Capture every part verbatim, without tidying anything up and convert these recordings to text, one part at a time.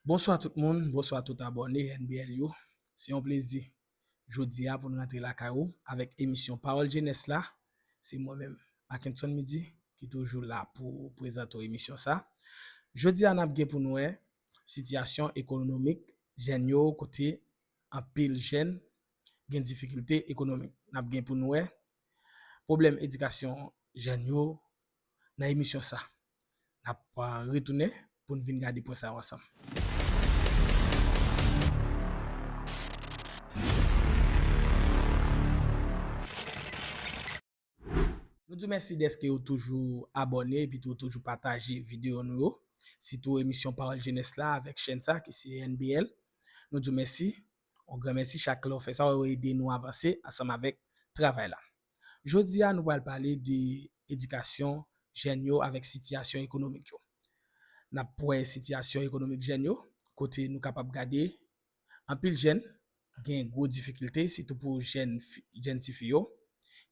Bonswa tout moun, bonswa tout abòne N B L yo. Se yon plezi jodi a pou n rantre lakay ou avèk emisyon Pawòl Jenès la. Se mwen menm, Mackenson Midi, ki toujou la pou prezante w emisyon sa. Jodi a, n ap gen pou n wè sitiyasyon ekonomik jèn yo, kote anpil jèn gen difikilte ekonomik. N ap gen pou n wè pwoblèm edikasyon jèn yo nan emisyon sa. N ap, a, retounen pou n vin gade pwen sa yo ansanm. Nou di w mèsi dèske ou toujou abòne epi tou ou toujou pataje videyo nou yo, sitou emisyon Pawòl Jenès la avèk chèn sa ki se N B L. Nou di w mèsi, yon gran mèsi, chak lè w fè sa, w ede nou avanse ansanm avèk travay la. Jodi a, nou pral pale de edikasyon jèn yo avèk sitiyasyon ekonomik yo. N ap wè sitiyasyon ekonomik jèn yo, kote nou kapab gade anpil jèn gen gwo difikilte, sitou pou jèn fi, jèn tifi yo,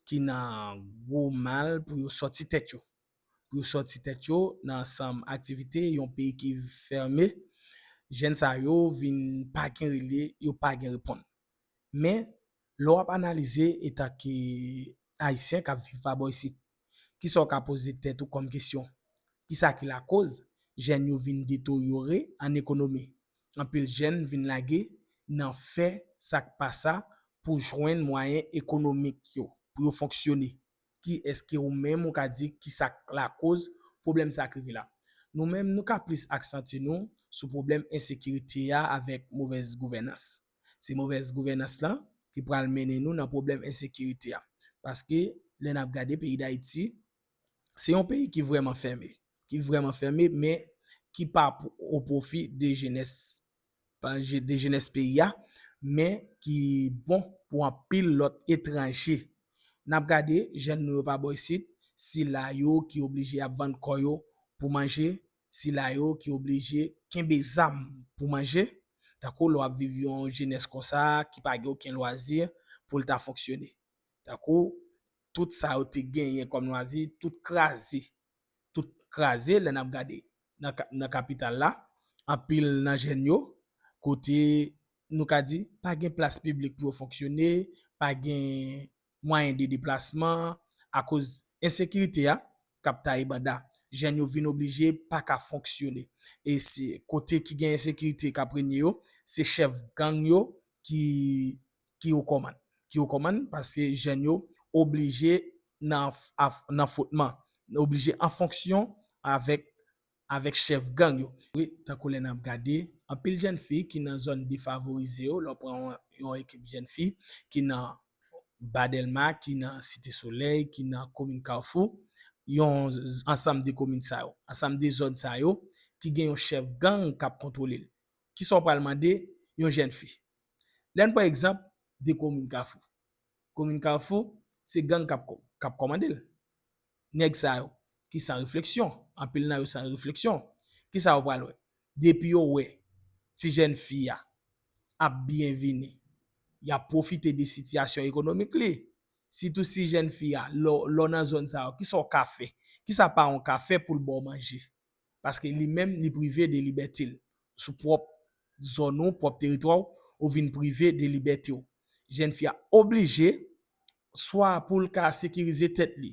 ki nan gwo mal pou yo sòti tèt yo. Pou yo sòti tèt yo nan ansanm aktivite yon peyi ki fèmen. Jèn sa yo vin pa gen rele, yo pa gen reponn. Men, lè w ap analize etan ke Ayisyen k ap viv pa bò isit, kisa w ka poze tèt ou kòm kesyon? Kisa ki lakoz jèn yo vin detoryore an ekonomi? Anpil jèn vin lage nan fè sa k pa sa pou jwenn mwayen ekonomik yo, pou yo fonksyone. Ki èske ou menm ou ka di kisa k lakoz pwoblèm sa k rive la? Nou menm, nou ka plis aksantye nou sou pwoblèm ensekirite a avèk movèz gouvènans. Se movèz gouvènans lan ki pral mennen nou nan pwoblèm ensekirite a. Paske, lè n ap gade peyi Dayiti, se yon peyi ki vrèman fèmen, ki vrèman fèmen, men ki pa p-, o pwofi de jenès, pa je-, de jenès peyi a, men ki bon pou anpil lòt etranje. N ap gade jèn nou yo pa bò isit, sila yo ki oblije ap vann kò yo pou manje, sila yo ki oblije kenbe zam pou manje. Tankou lè w ap viv yon jenès konsa ki pa gen okenn lwazi pou l ta fonksyone. Tankou tout sa yo te genyen kòm lwazi, tout kraze. Tout kraze lè n ap gade nan ka-, nan kapital la. Anpil nan jèn yo, kote nou ka di, pa gen plas piblik pou yo fonksyone, pa gen mwayen de deplasman, akoz ensekirite a k ap taye banda. Jèn yo vin oblije pa ka fonksyone. E se kote ki gen ensekirite k ap renye yo, se chèf gang yo ki, ki o kòmann. Ki o kòmann, paske jèn yo oblije nan af-, af-, nan fwotman, oblije an fonksyon avèk, avèk chèf gang yo. Wi, tankou lè n ap gade, anpil jèn fi ki nan zòn defavorize yo, lè w pran yon, yon ekip jèn fi ki nan Ba Dèlma, ki nan Site Solèy, ki nan komin Kafou, yon z-, ansanm de komin sa yo, ansanm de zòn sa yo, ki gen yon chèf gang k ap kontwole l. Kisa w pral mande yon jèn fi? Lè n pran egzanp de komin Kafou. Komin Kafou, se gang k ap kò-, k ap kòmande l. Nèg sa yo, ki san refleksyon, anpil nan yo san refleksyon. Kisa yo pral wè? Depi yo wè ti jèn fi a ap byen vini, y ap pwofite de sitiyasyon ekonomik li. Sitou si jèn fi a, lè w, lè w nan zòn sa yo, kisa w ka fè? Kisa paran w ka fè pou l ba w manje? Paske li menm, li prive de libète l. Sou pwòp zòn ou, pwòp teritwa w, ou vin prive de libète w. Jèn fi a oblije, swa pou l ka sekirize tèt li,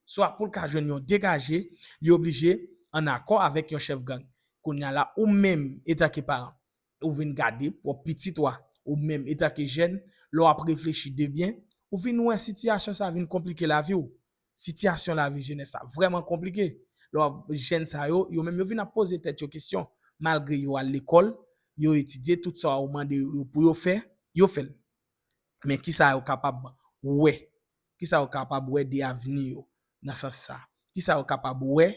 swa pou l ka jwenn yon degaje, li oblije ann akò avèk yon chèf gang. Kounye a la, ou menm, etanke paran, ou vin gade pwòp pitit ou a, ou menm, etanke jèn, lè w ap reflechi de byen, ou vin wè sitiyasyon sa vin konplike lavi w. Sitiyasyon lavi jenès la vrèman konplike. Lè w ap, jèn sa yo, yo menm yo vin ap poze tèt yo kesyon. Malgre yo al lekòl, yo etidye, tout sa ou mande yo pou yo fè, yo fè l. Men kisa yo kapab wè? Kisa yo kapab wè de avni yo nan sans sa? Kisa yo kapab wè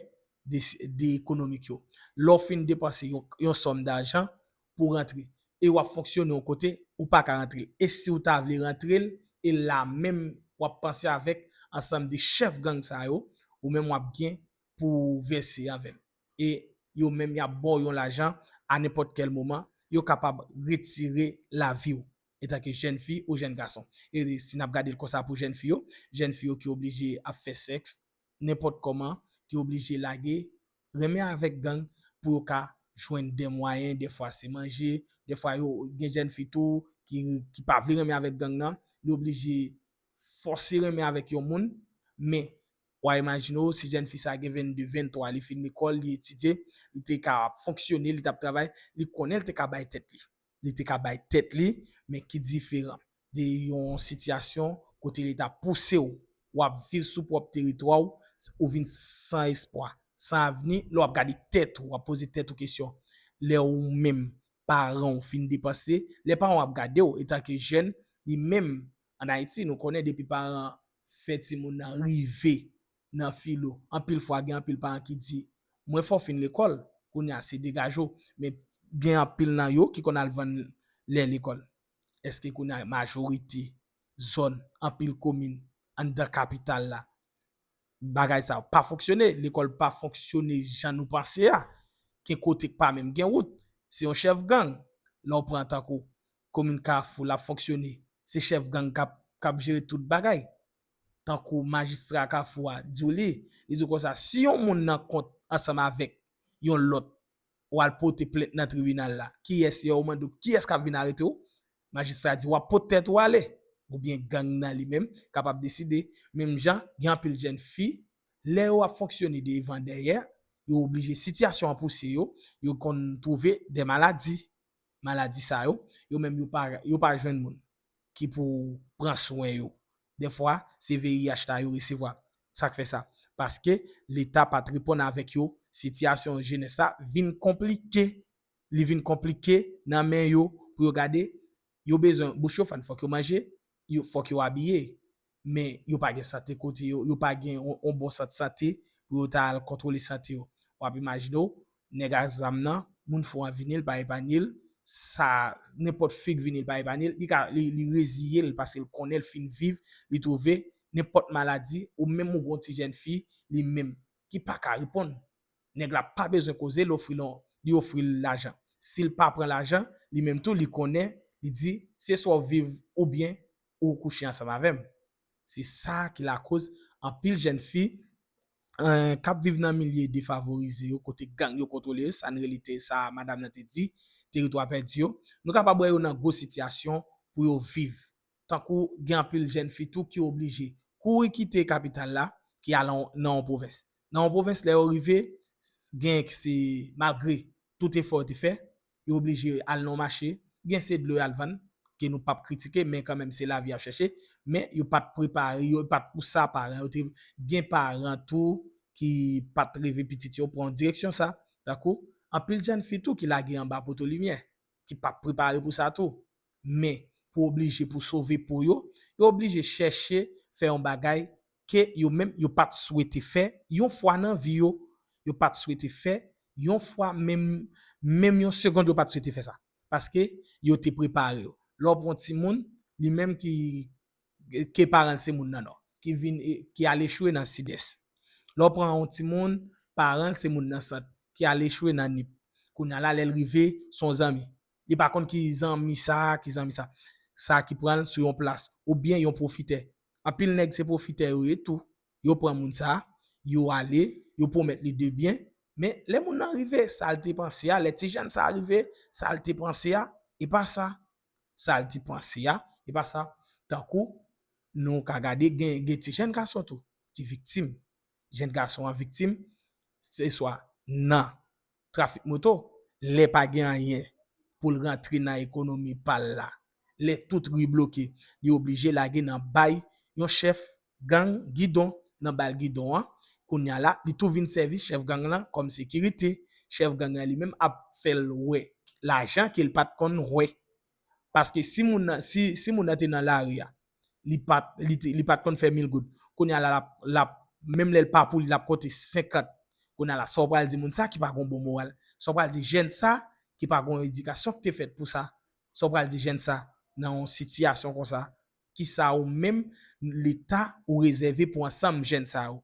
de, de ekonomik yo? Lè w fin depanse yon, yon sòm dajan pou rantre, e w ap fonksyone yon kote, ou pa ka rantre l. E si w ta vle rantre l, e la menm w ap panse avèk ansanm de chèf gang sa yo, ou menm w ap gen pou w vèse avè l. E yo menm y ap ba w yon lajan a nenpòt kèl moman, yo kapab retire lavi w etanke jèn fi ou jèn gason. E si n ap gade l konsa pou jèn fi yo, jèn fi yo ki oblije ap fè sèks nenpòt kòman, ki oblije lage, renmen avèk gang pou yo ka jwenn de mwayen, dèfwa se manje, dèfwa yo gen jèn fi tou ki, ki pa vle renmen avèk gang nan, li oblije fòse renmen avèk yon moun, men w a imajine w, si jèn fi sa gen vennde, venntwa, li fin lekòl, li etidye, li te ka ap fonksyone, li t ap travay, li konnen li te ka bay tèt li. Li te ka bay tèt li, men ki diferan de yon sitiyasyon kote Leta pouse w, w ap viv sou pwòp teritwa w, ou vin san espwa, san avni, lè w ap gade tèt ou, w ap poze tèt ou kesyon. Lè ou menm, paran w fin depanse, lè paran w ap gade w, etanke jèn, li menm, ann Ayiti, nou konnen depi paran fè timoun nan rive nan filo, anpil fwa gen anpil paran ki di, mwen fè w fin lekòl, kounye a se degaje w. Men gen anpil nan yo ki konn al vann lè lekòl. Èske kounye a majorite zòn, anpil komin, anndan kapital la, bagay sa yo pa fonksyone, lekòl pa fonksyone jan nou panse a? Gen kote k pa menm gen wout, se yon chèf gang, lè w pran tankou komin Kafou, l ap fonksyone, se chèf gang k ap, k ap jere tout bagay. Tankou majistra Kafou a di w li, li di w konsa, si yon moun nan kont ansanm avèk yon lòt, w al pote plent nan tribinal la, kiyès ye? Yo mande w kiyès k ap vin arete w, majistra di w ap pote tèt ou ale, oubyen gang nan li menm kapab deside. Menm jan, gen anpil jèn fi, lè yo ap fonksyone devan dèyè, yo oblije, sitiyasyon an pouse yo, yo konn twouve de maladi. Maladi sa yo, yo menm yo pa, yo pa jwenn moun ki pou pran swen yo. Dèfwa, se V I H la yo resevwa. Sa k fè sa? Paske Leta pa t reponn avèk yo, sitiyasyon jenès la vin konplike. Li vin konplike nan men yo pou yo gade, yo bezwen, bouch yo fann, fòk yo manje, yo, fòk yo abiye. Men yo pa gen sante kote yo, yo pa gen yon, yon bon sant sante pou yo ta al kontwole sante yo. W ap imajine w, nèg a zam nan, moun fou an vini, l pa epanye l, sa, nenpòt fi k vini, l pa epanye l, li ka, li, li reziye l, paske l konnen l fin viv, li twouve nenpòt maladi, ou menm ou gon ti jèn fi, li menm, ki pa ka reponn. Nèg la pa bezwen koze, l ofri l, li ofri l lajan. Si l pa pran lajan, li menm tou, li konnen, li di, se swa w viv oubyen ou kouche ansanm avè m. Se sa ki lakoz anpil jèn fi, eh, k ap viv nan milye defavorize yo, kote gang yo kontwole yo, sa n rele te, sa madanm nan te di, teritwa pèdi yo. Nou kapab wè yo nan gwo sitiyasyon pou yo viv. Tankou gen anpil jèn fi tou ki oblije kouri kite kapital la, ki al nan, nan yon pwovens. Nan yon pwovens, lè yo rive, gen se malgre tout efò yo te fè, yo oblije al nan yon mache, gen se dlo y al vann, ke nou p ap kritike, men kanmenm se lavi y ap chèche, men yo pa t prepare yo, yo pa t pou sa paran yo te, gen paran tou ki pa t reve pitit yo pran direksyon sa, tankou, anpil jèn fi tou ki lage anba poto limyè, ki pa t prepare pou sa tou. Men, pou oblije, pou sove po yo, yo oblije chèche fè yon bagay ke yo menm, yo pa t swete fè, yon fwa nan vi yo, yo pa t swete fè, yon fwa, menm, menm yon segond, yo pa t swete fè sa. Paske yo te prepare yo. Lè w pran timoun, li menm ki, ke paran l se moun nan Nò, ki vin, ki al echwe nan Sidès. Lè w pran yon timoun, paran l se moun nan Sant, ki al echwe nan Nip. Kounye a la, lè l rive, se yon zanmi. Li pa konn ki zanmi sa, ki zanmi sa. Sa ki pran l sou yon plas, oubyen yon pwofitè. Anpil nèg se pwofitè yo ye tou. Yo pran moun sa, yo ale, yo pwomèt li de byen. Men, lè moun nan rive, sa l te panse a, lè ti jèn sa rive, sa l te panse a, e pa sa. Sa l te panse a, e pa sa. Tankou, nou ka gade, gen, gen ti jèn gason tou, ki viktim. Jèn gason an viktim, se swa nan trafik moto, lè pa gen anyen pou l rantre nan ekonomi pa l la, lè tout ri bloke, li oblije lage nan bay yon chèf gang gidon, nan ba l gidon an, kounye a la, li tou vin sèvi chèf gang lan kòm sekirite. Chèf gang lan li menm ap fè l wè lajan ke l pa t konn wè. Paske si moun nan, si, si moun nan te nan lari a, li pa t, li te, li pa t konn fè mil goud. Kounye a la, l ap, l ap, menm lè l pa pou li, l ap konte senkant. Kounye a la, sa w pral di moun sa ki pa gon bon moral? Sa w pral di jèn sa ki pa gon edikasyon ki te fèt pou sa? Sa w pral di jèn sa nan yon sitiyasyon konsa? Kisa ou menm, Leta, ou rezève pou ansanm jèn sa yo?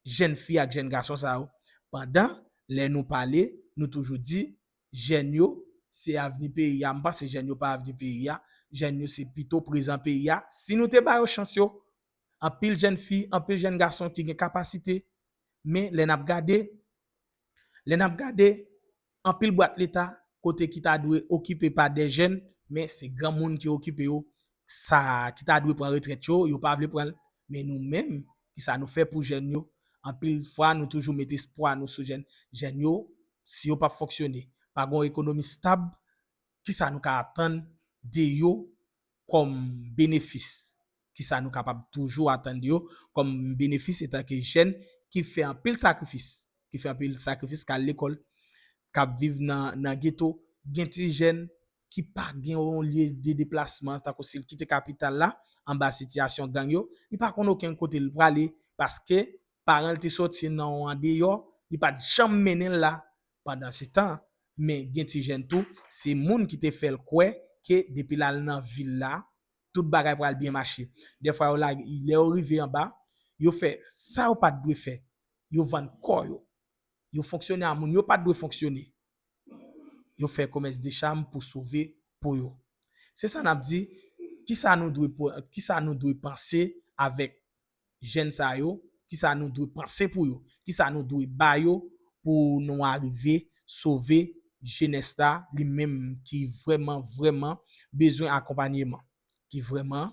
Jèn fi ak jèn gason sa yo. Pandan, lè nou pale, nou toujou di, jèn yo, se avni peyi a. M panse jèn yo pa avni peyi a. Jèn yo se pito prezan peyi a. Si nou te ba yo chans yo, anpil jèn fi, anpil jèn gason ki gen kapasite. Men lè n ap gade, lè n ap gade, anpil bwat leta kote ki ta dwe okipe pa de jèn, men se granmoun ki okipe yo, sa ki ta dwe pran retrèt yo, yo pa vle pran l. Men nou menm, kisa nou fè pou jèn yo? Anpil fwa, nou toujou met espwa nou sou jèn. Jèn yo, si yo p ap fonksyone, pa gen ekonomi stab, kisa nou ka atann de yo kòm benefis? Kisa nou kapab toujou atann de yo kòm benefis etanke jèn ki fè anpil sakrifis, ki fè anpil sakrifis, k al lekòl, k ap viv nan, nan geto, gen ti jèn ki pa gen yon lye de deplasman, tankou si l kite kapital la, anba sitiyasyon gang yo, li pa konn okenn kote l prale, paske paran l te soti nan yon andeyò, li pa t janm mennen l la. Pandan se tan, men gen ti jèn tou, se moun ki te fè l kwè ke depi l al nan vil la, tout bagay pral byen mache. Dèfwa, yo lage, lè yo rive anba, yo fè sa yo pa t dwe fè. Yo vann kò yo. Yo fonksyone a moun yo pa t dwe fonksyone. Yo fè komès de cham pou sove po yo. Se sa n ap di, kisa nou dwe, kisa nou dwe panse avèk jèn sa yo, kisa nou dwe panse pou yo, kisa nou dwe ba yo pou nou arive sove jenès la, li menm ki vrèman, vrèman bezwen akonpanyeman, ki vrèman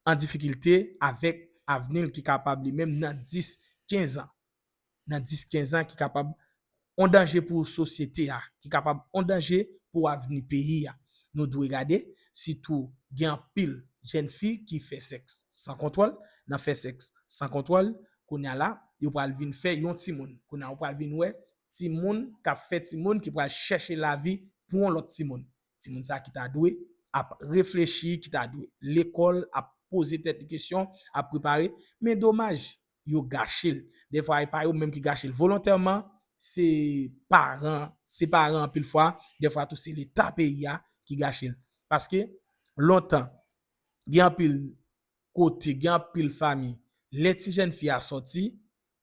an difikilte avèk avni l ki kapab li menm nan dis, kenz an, nan dis, kenz an ki kapab yon danje pou sosyete a, ki kapab yon danje pou avni peyi a. Nou dwe gade, sitou gen anpil jèn fi ki fè sèks san kontwòl, nan fè sèks san kontwòl, kounye a la, yo pral vin fè yon timoun. Kounye a, ou pral vin wè timoun k ap fè timoun ki pral chèche lavi pou yon lòt timoun. Timoun sa ki ta dwe ap reflechi, ki ta dwe lekòl, ap poze tèt li kesyon, ap prepare. Men domaj, yo gache l. Dèfwa, e pa yo menm ki gache l volontèman, se paran, se paran anpil fwa, dèfwa tou se Leta peyi a ki gache l. Paske lontan, gen anpil kote, gen anpil fanmi, lè ti jèn fi a sòti,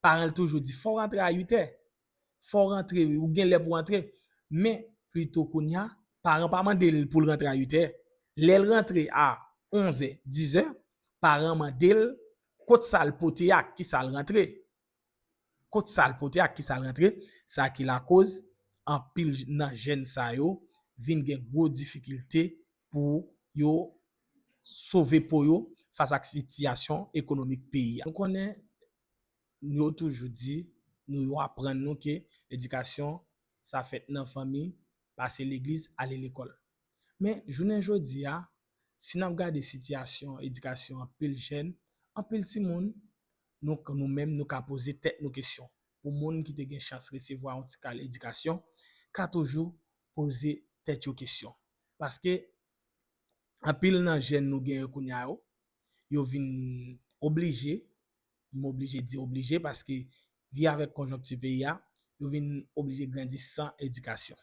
paran l toujou di, "Fò w rantre a uit è. Fò w rantre, wi, ou gen lè pou w rantre." Men, pito kounye a, paran pa mande l pou l rantre a uit è. Lè l rantre a onz è, diz è, paran mande l kot sa l pote a, ki sa l rantre. Kot sa l pote a, ki sa l rantre, sa ki lakoz anpil j-, nan jèn sa yo vin gen gwo difikilte pou yo sove po yo fas ak sitiyasyon ekonomik peyi a. Nou konnen yo toujou di nou, yo aprann nou ke edikasyon sa fèt nan fanmi, pase legliz, ale lekòl. Men, jounen jodi a, si n ap gade sitiyasyon edikasyon anpil jèn, anpil timoun, nou, nou menm, nou ka poze tèt nou kesyon. Pou moun ki te gen chans resevwa yon ti kal edikasyon, ka toujou poze tèt yo kesyon. Paske anpil nan jèn nou gen yo kounye a yo, yo vin oblije, m oblije di oblije paske vi avèk konjonkti peyi a, yo vin oblije grandi san edikasyon.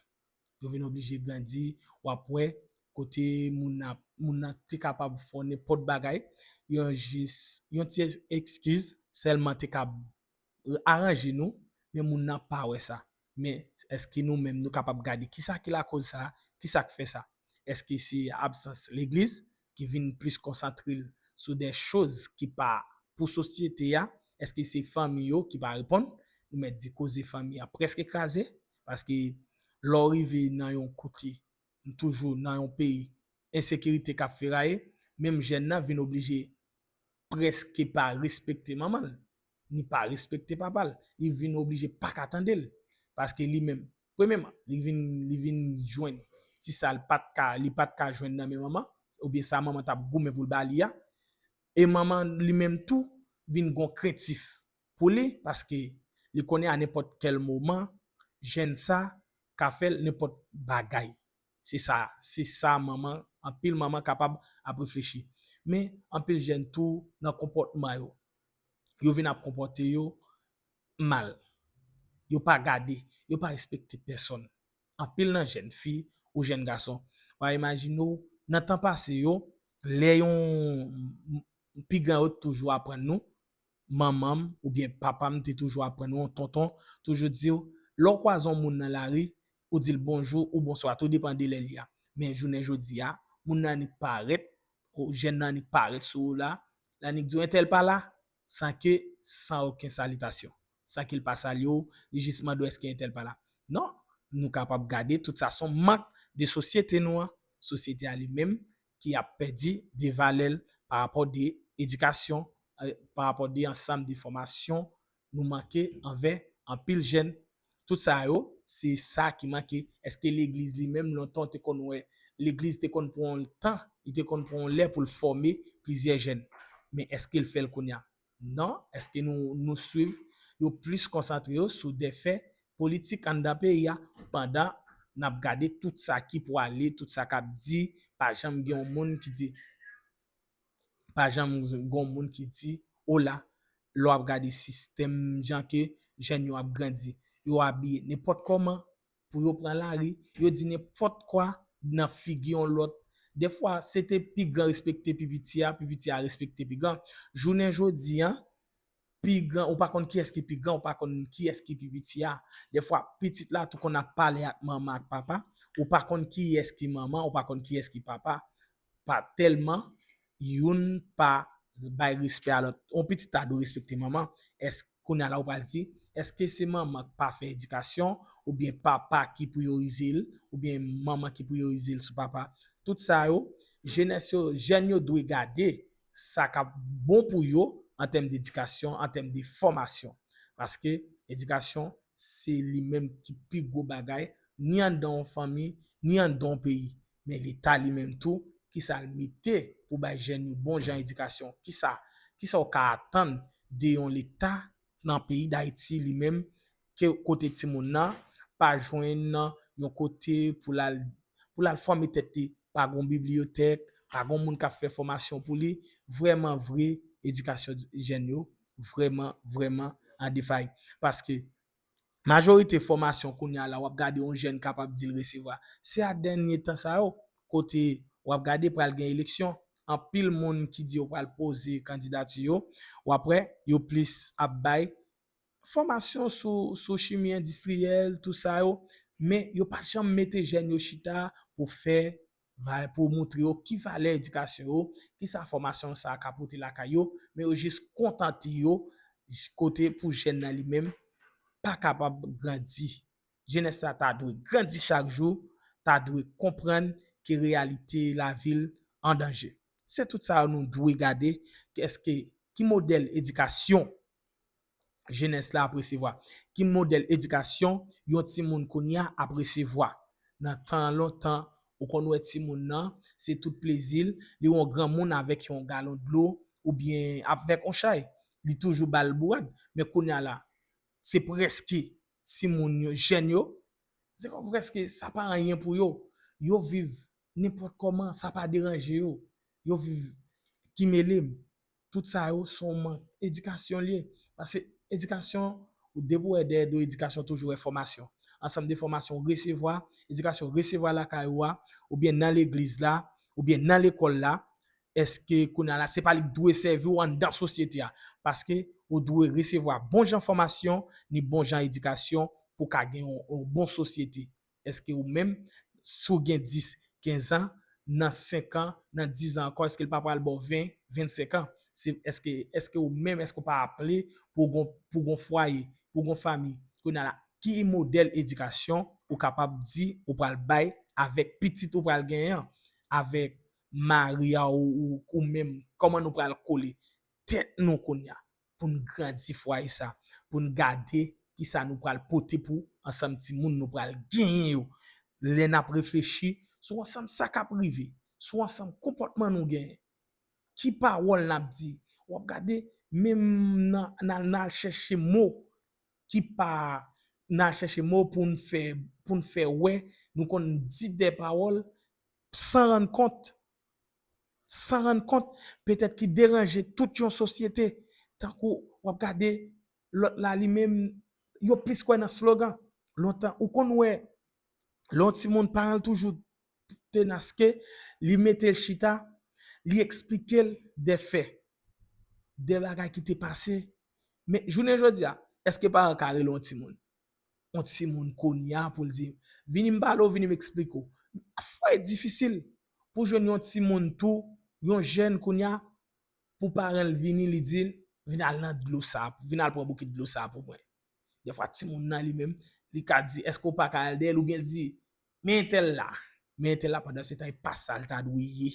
Yo vin oblije grandi, w ap wè kote moun nan, moun nan te kapab fè nenpòt bagay, yon jis, yon ti ekskiz sèlman te ka aranje nou, men moun nan pa wè sa. Men èske nou menm nou kapab gade kisa ki lakoz sa, kisa k fè sa? Èske se absans legliz ki vin plis konsantre l sou de choz ki pa pou sosyete a? Èske se fanmi yo ki pa reponn? Nou mèt di koze fanmi a prèske kraze, paske lè w rive nan yon kote, toujou nan yon peyi ensekirite k ap feraye, menm jèn nan vin oblije prèske pa respekte manman l, ni pa respekte papa l. Li vin oblije pa ka tande l. Paske li menm, premyèman, li vin, li vin jwenn ti sa l pa t ka, li pa t ka jwenn nan men manman, oubyen sa manman t ap goumen pou l ba li a. E manman li menm tou vin gon krentif pou li, paske li konnen a nenpòt kèl moman, jèn sa ka fè l nenpòt bagay. Se sa, se sa manman, anpil manman kapab ap reflechi. Men, anpil jèn tou nan konpòtman yo. Yo vin ap konpòte yo mal. Yo pa gade, yo pa respekte pèsonn. Anpil nan jèn fi ou jèn gason. W a imajine w, nan tan pase yo, lè yon pi gran yo t toujou aprann nou, manman m oubyen papa m te toujou aprann nou, yon tonton, toujou di w, lè w kwaze yon moun nan lari, ou di l bonjou ou bonswa, tou depann de lè l ye a. Men jounen jodi a, moun nan annik parèt, ou jèn nan annik parèt sou ou la, l annik di w entèl pa la, san ke, san okenn salitasyon. San ke l pa salye w, li jis mande w èske entèl pa la. Non, Nou kapab gade tout sa se yon mank de sosyete nou an, sosyete a li menm ki ap pèdi de valè l pa rapò de edikasyon, eh, pa rapò de ansanm de fòmasyon nou manke anvè anpil jèn. Tout sa yo, se sa ki manke. Èske legliz li menm, lontan w te konn wè, legliz te konn pran yon tan, li te konn pran yon lè pou l fòme plizyè jèn. Men èske l fè l kounye a? Non. Èske nou, nou swiv yo plis konsantre yo sou de fè politik anndan peyi a, pandan n ap gade tout sa ki pwale, tout sa k ap di, pa janm gen yon moun ki di, pa janm gen yon moun ki di, o la, lè w ap gade sistèm jan ke jèn yo ap grandi, yo abiye nenpòt kòman pou yo pran lari, yo di nenpòt kwa nan figi yon lòt. Defwa, se te pi gran respekte pi piti a, pi piti a respekte pi gran. Jounen jodi a, pi gran, ou pa konn kiyès ki pi gran, ou pa konn kiyès ki pi piti a. Defwa, pitit la tou konn ap pale ak manman ak papa, ou pa konn kiyès ki manman, ou pa konn kiyès ki papa. Pa tèlman youn pa bay respè a lòt. Yon pitit ta dwe respekte manman. Èske, kounye a la ou pral di, èske se manman k pa fè edikasyon, oubyen papa ki priyorize l, oubyen manman ki priyorize l sou papa? Tout sa yo, jenès yo, jèn yo dwe gade sa k ap bon pou yo an tèm de edikasyon, an tèm de fòmasyon. Paske edikasyon, se li menm ki pi gwo bagay, ni anndan yon fanmi, ni anndan yon peyi. Men Leta li menm tou, kisa l mete pou bay jèn yo bon jan edikasyon? Kisa, kisa w ka atann de yon Leta nan peyi Dayiti li menm, ke kote timoun nan pa jwenn yon kote pou l al, pou l al fòme tèt li, pa gon bibliyotèk, pa gon moun k ap fè fòmasyon pou li? Vrèman vre, edikasyon jèn yo vrèman, vrèman an defay. Paske majorite fòmasyon kounye a la, w ap gade yon jèn kapab di l resevwa. Se a dènye tan sa yo, kote w ap gade pral gen eleksyon, anpil moun ki di yo pral poze kandidati yo, w ap wè yo plis ap bay fòmasyon sou, sou chimi endistriyèl, tout sa yo, men yo pa janm mete jèn yo chita pou fè, va-, pou montre yo ki valè edikasyon yo, kisa fòmasyon sa a ka pote lakay yo, men yo jis kontante yo, j-, kote pou jèn nan li menm pa kapab grandi. Jenès la ta dwe grandi chak jou, ta dwe konprann ke reyalite lavi l an danje. Se tout sa yo nou dwe gade, èske ki modèl edikasyon jenès la ap resevwa? Ki modèl edikasyon yon timoun kounye a ap resevwa? Nan tan lontan, ou konn wè timoun nan, se tout plezi l, li wè yon granmoun avèk yon galon dlo, oubyen avèk yon chay, li toujou ba l bourad. Men kounye a la, se prèske timoun yo, jèn yo, se kòm prèske sa pa anyen pou yo. Yo viv nenpòt kòman, sa pa deranje yo. Yo viv ki mele m. Tout sa yo se yon mank edikasyon l ye. Paske edikasyon, ou depi w wè dèyè do edikasyon toujou wè fòmasyon. Ansanm de fòmasyon w resevwa, edikasyon w resevwa lakay ou a, oubyen nan legliz la, oubyen nan lekòl la, èske kounye a la, se pa li k dwe sèvi w anndan sosyete a? Paske ou dwe resevwa bon jan fòmasyon, ni bon jan edikasyon pou w ka gen yon, yon bon sosyete. Èske ou menm, si w gen dis, kenz an, nan senk an, nan diz an ankò, èske l pa pral ba w ven, vennsenk an? Se, èske, èske ou menm, èske w pa aple pou w gon, pou w gon fwaye, pou w gon fanmi? Kounye a la, ki modèl edikasyon ou kapab di ou pral bay avèk pitit ou pral genyen an, avèk mari a ou, ou, ou menm, kòman nou pral kole tèt nou kounye a pou n grandi fwaye sa, pou n gade kisa nou pral pote pou ansanm timoun nou pral genyen yo. Lè n ap reflechi sou ansanm sa k ap rive, sou ansanm konpòtman nou genyen, ki pawòl n ap di, w ap gade menm nan, nan, nan al chèche mo ki pa, nan al chèche mo pou n fè, pou n fè wè nou konn di de pawòl san rann kont, san rann kont, petèt ki deranje tout yon sosyete. Tankou w ap gade lòt la, li menm, yo plis kwè nan slogan. Lontan, ou konn wè, lè yon timoun, paran l toujou tenas ke li mete l chita, li eksplike l de fè, de bagay ki te pase. Men jounen jodi a, èske paran ka rele yon timoun? Yon timoun kounye a pou l di, "Vini m pale w, vini m eksplike w." Fò e difisil pou jwenn yon timoun tou, yon jèn kounye a, pou paran l vini, li di l, "Vin al nan dlo sa, vin al pran bokit dlo sa pou mwen." Defwa, timoun nan li menm, Li ka di, èske w pa ka al dèyè l? Oubyen l di, men entèl la, men entèl la, pandan se tan, e pa sa l ta dwe ye.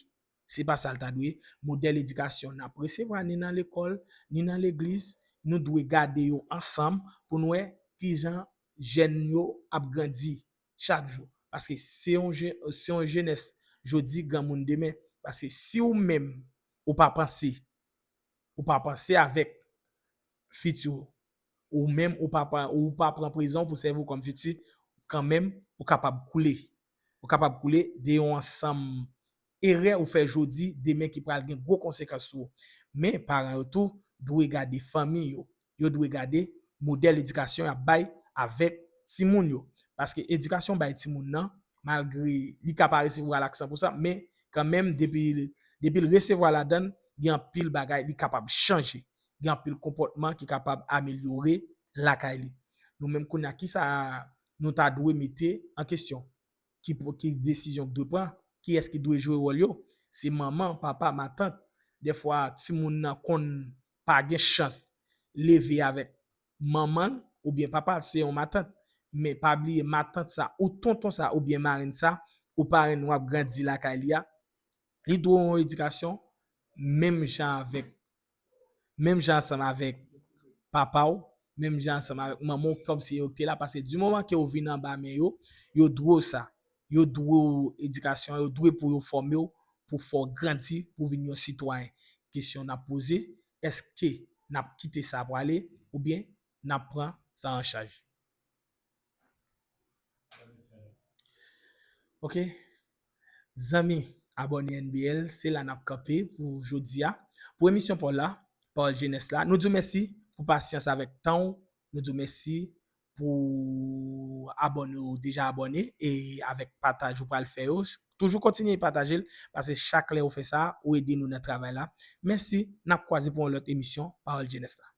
Se pa sa l ta dwe ye. Modèl edikasyon n ap resevwa ni nan lekòl, ni nan legliz, nou dwe gade yo ansanm pou n wè kijan jèn yo ap grandi chak jou. Paske se yon je-, se yon jenès jodi, granmoun demen. Paske si ou menm, ou pa panse, ou pa panse avèk fiti w, ou menm, ou pa, pa, ou pa pran prezan w pou sèvi w kòm fiti, kanmenm, ou kapab koule. Ou kapab koule de yon ansanm erè ou fè jodi, demen ki pral gen gwo konsekans sou ou. Men, paran yo tou dwe gade fanmi yo. Yo dwe gade modèl edikasyon y ap bay avèk timoun yo. Paske edikasyon bay timoun nan, malgre li ka pa resevwa l ak san pou san, men kanmenm, depi, depi l resevwa ladan l, gen anpil bagay li kapab chanje. Gen anpil konpòtman ki kapab amelyore lakay li. Nou menm kounye a, kisa nou ta dwe mete an kesyon? Ki, ki desizyon ki dwe pran? Kiyès ki dwe jwe wòl yo? Se manman, papa, matant. Dèfwa, timoun nan konn pa gen chans leve avèk manman l oubyen papa l, se yon matant. Men pa bliye, matant sa, ou tonton sa, oubyen marenn sa, ou parenn w ap grandi lakay li a, li dwe yon edikasyon menm jan avèk, menm jan ansanm avèk papa w, menm jan ansanm avèk manman w, kòm se yo ki te la, paske di moman ke w vin anba men yo, yo dwe w sa. Yo dwe w edikasyon, yo dwe pou yo fòme w, pou fè w grandi, pou w vin yon sitwayen. Kesyon n ap poze, èske n ap kite sa prale, oubyen n ap pran sa an chaj? Ok. Zanmi, abòne N B L, se la n ap kanpe pou jodi a. Pou emisyon pa w la, Pawòl Jenès la, nou di w mèsi pou pasyans avèk tan w. Nou di w mèsi pou abòne ou deja abòne e avèk pataj ou pral fè yo. Toujou kontinye pataje l, paske chak lè ou fè sa, ou ede nou nan travay la. Mèsi, n ap kwaze pou yon lòt emisyon Pawòl Jenès la.